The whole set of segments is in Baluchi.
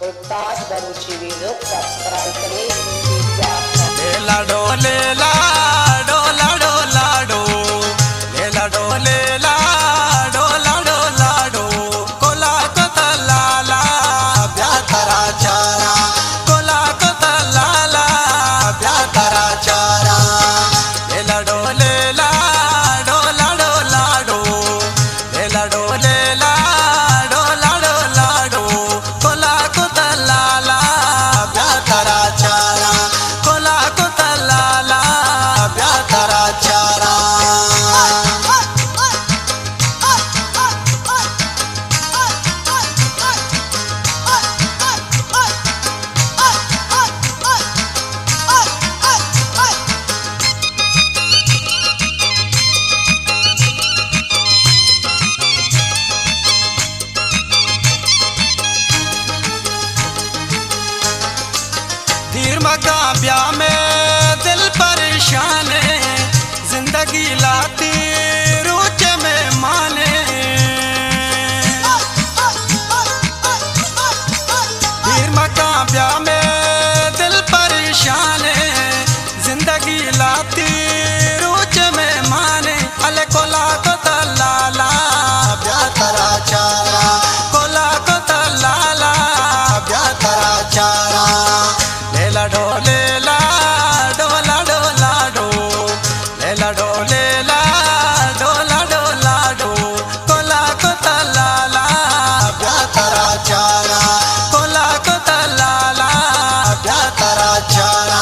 گلتاج بلوچی ویڈیو سبسکرائب کریں، ویڈیو شیئر کریں۔ لیلا ڈو، لیلا ڈو، لاڈو، لاڈو۔ لیلا ڈو، لیلا ڈو، لاڈو، لاڈو۔ کلا کتا لالا، بیا ترا چارا۔ کلا کتا لالا، بیا ترا چارا۔ لیلا ڈو، لیلا ڈو، لاڈو، لاڈو۔ لیلا ڈو، لیلا ڈو، لاڈو، لاڈو۔ کلا کتا لالا، بیا ترا چارا۔ کلا کتا لالا، بیا ترا چارا۔ دیر مکن بیا، مئے دل پریشان اِنت، زندگی لاتی روچ مہمان اِنت۔ دیر مکن بیا، مئے دل پریشان اِنت، زندگی لاتی روچ مہمان اِنت۔ الے کلا کتا لالا، بیا ترا چارا۔ کلا کتا لالا، بیا ترا چارا۔ لیلا ڈو، لیلا ڈو، لاڈو، لاڈو۔ لیلا ڈو، لیلا ڈو، لاڈو، لاڈو۔ کلا کتا لالا، بیا ترا چارا۔ کلا کتا لالا، بیا ترا چارا۔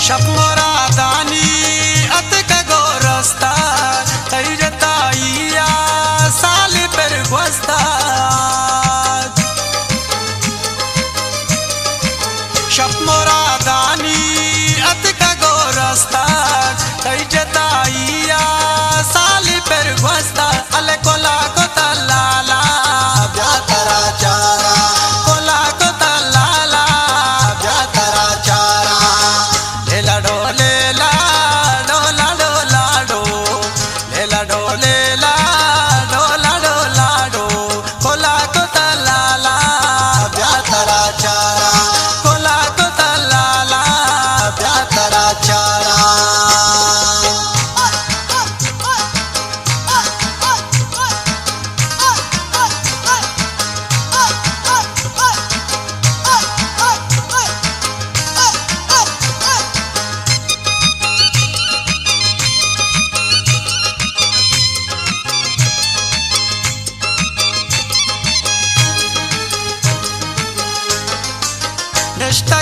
شپ مرادانی اتکگ ءُ رستگ، تئی جتائی ءَ سالے پر گوستگ۔ شپ مرادانی اتکگ ءُ رستگ، تئی جتائی ءَ سالے پر گوستگ۔ الے کلا کتا لالا، بیا ترا چارا۔ کلا کتا لالا، بیا ترا چارا۔ لیلا ڈو، لیلا ڈو، لاڈو، لاڈو۔ لیلا ڈو، لیلا ڈو، لاڈو، لاڈو۔ کلا کتا لالا، بیا ترا چارا۔ کلا کتا لالا، بیا ترا چارا۔ نشتہ